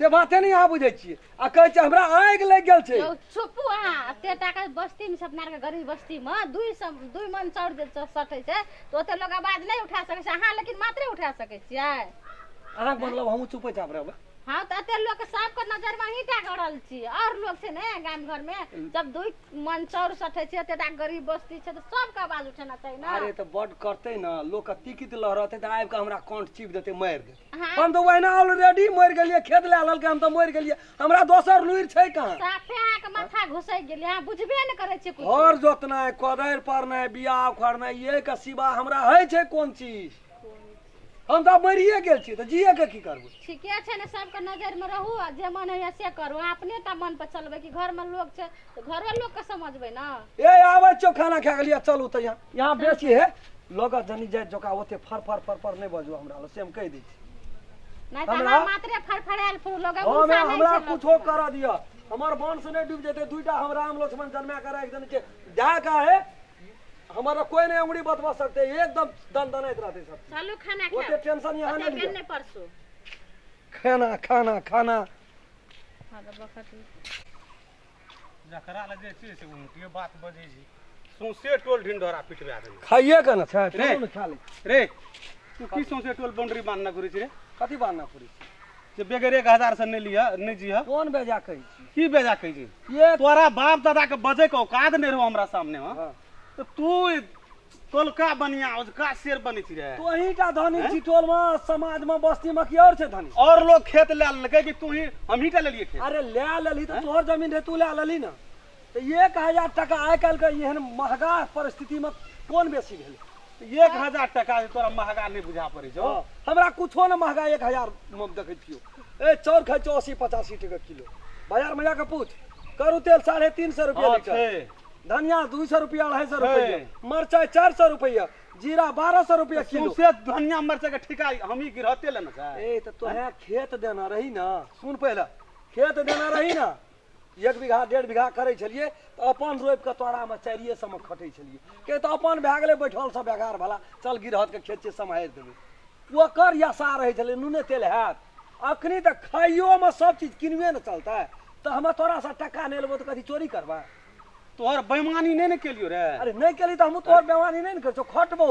से बाते नहि अहाँ बुझै छियै आ कहै छै हमरा आगि लागि गेल छै। चुपू अहाँ, एते टाका बस्ती में अपना आरके गरीब बस्ती में 2 मन चाउर जे सटै छै तऽ ओते लोग आवाज नहि उठा सकै छै, अहाँ लेकिन मात्रे उठा सकै छियै। अहाँके मतलब हमहूँ चुपे चाप रहबै? हाँ तऽ एते लोग सबके नजर में अहीं टा गड़ल छी, और लोग छै ने गाम घर में जब 2 मन चाउर सटै छै एते टा गरीब बस्ती छै तऽ सबके आवाज उठेना चाही ना। अरे तऽ बड करतै ना, लोक के तिकित लहरतै तऽ आबि कऽ हमरा कंठ चीप देतै, मारि देतै। हम तऽ ओहिना ऑलरेडी मरि गेलियै, खेत लए लेलकै, हम तऽ मरि गेलियै, हमरा दोसर लुरि छै कहाँ? साफे अहाँके माथा घुसै गेलै, अहाँ बुझबे नहि करै छियै कुछो। हर जोतनाइ, कोदारि पारनाइ, बिया उखाड़नाइ, ये के सिवा हमरा होइ छै कोन चीज? हम तऽ मरिए गेल छी तऽ जिए के की करबै? ठीके छै ने, सबके नजर में रहू आ जे मन होइए से करू, अहाँ अपने टा मन पर चलबै कि घर में लोग छै तऽ घरो लोग के समझबै ना। ए आबै छियौ खाना खा गेलियै, चलू तऽ यहाँ यहाँ बेसी है लोग जनी जाइत जोका ओते फर फर फर फर नहि बजू हमरा लग, से हम कहि दै छी। नहि तऽ अहाँ मात्रे फरफरायल फुरू, लोग गुस्सा नहि हमरा कुछो करऽ दिअ, हमर वंश नहि डूबि जेतै। 2टा हम राम लक्ष्मण जन्मा के राखि देने छियै, जा के है हमारा कोई नहीं उंगली बतवा सकते, एकदम दनदनाइत रहते सब। चलू खाना खाओ, ओते टेंशन यहाँ नहीं लिया। नहीं परसो खाना खाना खाना जकरा लग जे छै से उनके बात बजै छै, सौंसे टोल ढिंढोरा पिटवा देने। खाइए के न छै, चलू न खा ले। रे तू की सौंसे टोल बाउंड्री बांधना घुरै छै रे? कथी बांधना घुरै छै? से बेगर 1000 से नहीं लिया नहीं जीह। कोन बेजा कहै छी? की बेजा कहै छी? ये तोरा बाप दादा के बजै के औकात नहीं रहो हमरा सामने। हां तो तू टोलका बनिया का शेर बनी छी रे? तू अहींटा धनी छी टोल में, समाज में, बस्ती में, की और छै धनी? और लोग खेत ले लेलकै कि तू ही हमही टा लेलियै खेत? अरे ले लेली तऽ तोहर जमीन रहे, तू ले लेली ना। तऽ 1000 टका आइ काल्हि के एहन महगा परिस्थिति में कोन बेसी भेलै? 1000 टका तोरा महगा नहीं बुझा पड़ै छौ? हमरा कुछो न महगा 1000 में देखै छियौ। ए चाउर खाइ छौ 80-85 टका किलो, बाजार में जाके पूछ। करू तेल 350 रुपया लीटर, धनिया 200 रुपया, 250 रुपया, मरचाई 400 रुपया, जीरा 1200 रुपया किलो। सौंसे धनिया मरचाई के ठिका हमही गिरहते लेना छै। ए तऽ तोहे खेत देना रही ना, सुन पहिले, खेत देना रही ना, 1 बीघा 1.5 बीघा करै छलियै तऽ अपन रोपि कऽ तोरा मे 400 मे खटै छलियै, के तऽ अपन भए गेलै बैठल सब बेगार भला, चल गिरहत के खेत छै सम्हारि देबै, ओकर आशा रहै छलै नूने तेल हैत। अखनी तऽ खाइयो मे सब चीज किनबे ने चलतै, तऽ हमे तोरासँ टका नहि लेबो तऽ कथी चोरी करबै? तोहर बेईमानी नहीं ने केलियो रे? अरे नहीं केली तऽ हमहूँ तोहर बेईमानी नहीं ने करै छियौ, खटबो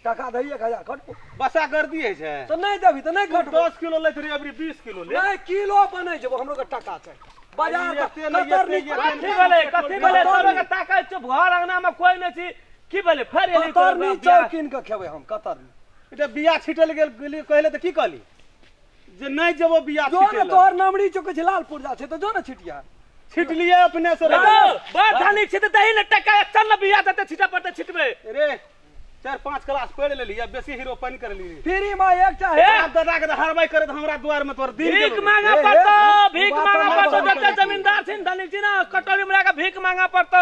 टका दही 1000 खटबो। बसा कर दिए छै तऽ नहीं देबही तऽ नहीं खटबो। 10 किलो लैत रही अबरी 20 किलो ले। नहीं किलो पर नहीं जेबो, हमरो के टका छै। बाजार कथी भेलै? कथी भेलै? तोरा के ताकै चुप, घर अंगना में कोई नहीं छी, की भेलै? फेर एली कतरनी चाउर कीन के खेबै हम, कतरनी। এটা बिया छिटल गेल कहले तऽ की कहली जे नहीं जेबो बिया छिटल। जो तोहर नमरी चौक छै लालपुर जा छै तऽ जो ने छिटिया छिटलिए अपने से। बड़ धनिक छी तऽ दही ने टका, चल न बिया देते छिटा पड़ते छिटबै। रे 4-5 क्लास पढ़ लेली, अब बेसी हीरो पानी कर ली। फ्री में एकटा है बाप दादा के हरबाई करे हमरा द्वार में तोर दिन भीख मांगा पड़तो, भीख मांगा पड़तो। जते जमींदार छिन धनिक छी ना, कटोरी में लगा भीख मांगा पड़तो।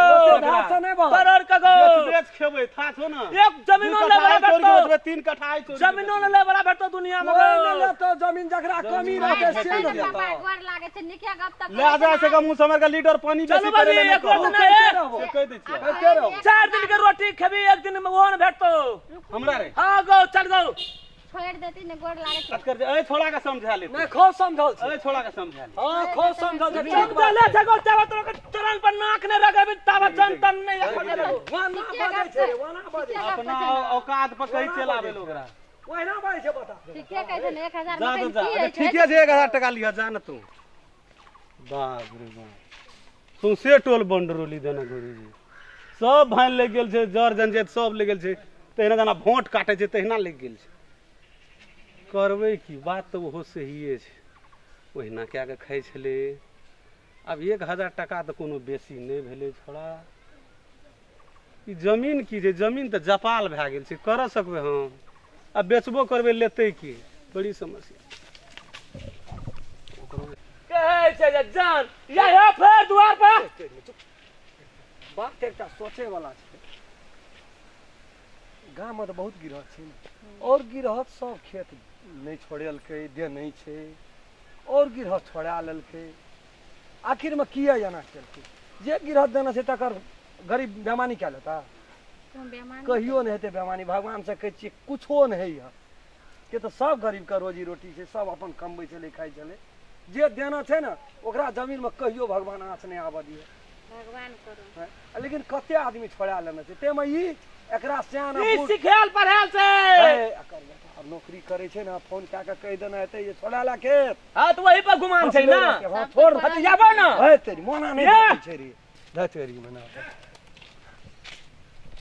करोड़ के गो बेच खेबै था छो ना, एक जमीनो ले बड़ा भेटतो, 3 कट्ठा आई चोरी जमीनो ले बड़ा भेटतो दुनिया में। ले लेतो जमीन जकरा कमी रहते से न लेतो। गोर लागे छै निके गप तक ले जा से मुंह समर के लीडर पानी बेसी करे ले से कह दै छियै। 4 दिन के रोटी खेबी, एक दिन में ओहो न भेटतो हमरा रे। हां गो चल गो छोड़ देती ने, गोर लागे छै। कर ए छोड़ा के समझा ले। नहीं खूब समझल छै, ए छोड़ा के समझा ले। हां खूब समझल छै, समझले छै गो। चावा तोरा के चरण पर नाक ने रगेबी तावा चंतन नहीं वाना बाजै छै रे, वाना बाजै। अपना औकात पर कहि चलाबे लोग रा, ओहिना बाजै छै। बता ठीके कहै छै ने, 1000 में की है? ठीके छै, 1000 टका लिह जा न तू। बाप रे बाप, सौंसे टोल बंडरोली देना गुरुजी, सब भानि लागि गेल छै, जर जंजेत सब लागि गेल छै, तहिना जेना भोट काटै छै तहिना लागि गेल छै। करबै की, बात तऽ ओहो सहिए छै, ओहिना कए कऽ खाइ छलै। आब 1000 टका तऽ कोनो बेसी नहि भेलै छोड़ा। ई जमीन की छै, जमीन तऽ जपाल भए गेल छै, करऽ सकबै हम? आ बेचबो करबै लेतै की? बड़ी समस्या। कहै छै जे जान यह फेर दुआर पर। बात एकटा सोचे वाला छै, गाँव में तऽ बहुत गिरहत छै ने, और गिरहत सब खेत नहि छोड़ेलकै, देने छै, और गिरहत छोड़ा लेलकै। आखिर में किया एना केलकै? जे गिरहत देना छै तकर गरीब बेमानी कए लेता? कहियो नहि हेतै बेमानी, भगवान से कहै छियै कुछो नहि होइए के, तऽ सब गरीबके रोजी रोटी छै, सब अपन कमबै छलै खाइ छलै। जे देना छै ने ओकरा जमीन में कहियो भगवान आँच नहीं आबऽ दिए। भगवान करू। लेकिन कते आदमी छोड़ा लेने छै तेमे ई एकरा सियान ई सिखायल पढ़ायल छै। एकर नौकरी करै छै ने फोन कए के कहि देने हेतै जे छोड़ा ला खेत। हां तऽ वही पर गुमान छै ना। हां छोड़ हट जाबो ना। हे तेरी मोना नहीं दै छै रे। धै तेरी मना।